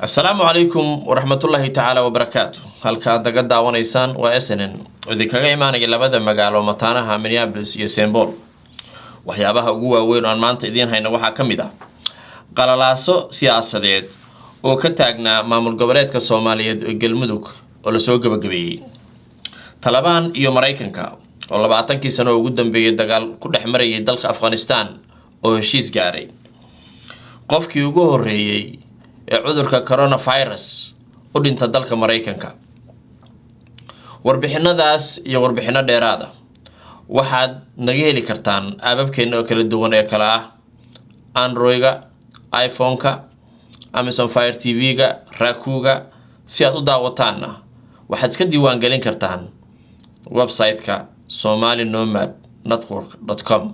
Asalaamu calaykum waraxmatullaahi tacaala wabarakaatu. Halka aad naga daawanaysaan waa SNN oo idinkaga imaanaya labada magaalo mataanaha, Minneapolis iyo St Paul. Waxyaabaha ugu waaweyn oo aan maanta idiin hayno waxaa ka mid ah qalalaaso siyaasadeed oo ka taagnaa maamul goboleedka Soomaaliyeed ee Galmudug oo lasoo gabagabeeyey, Talabaan iyo Maraykanka oo 20kii sano ugu dambeeyey dagaal ku dhex marayay dalka Afghanistan oo heshiis gaaray, qofkii ugu horreeyey ee cudurka coronavirus u dhinta dalka Maraykanka. Warbixinadaas iyo warbixino dheeraada waxaad naga heli kartaan app-abkeena oo kala duwan ee kale ah Android-ga, iPhone-ka, Amazon Fire TV-ga, Roku-ga. Si aad u daawataanna, waxaad iska diiwaan gelin kartaan website-ka somali nomad network com.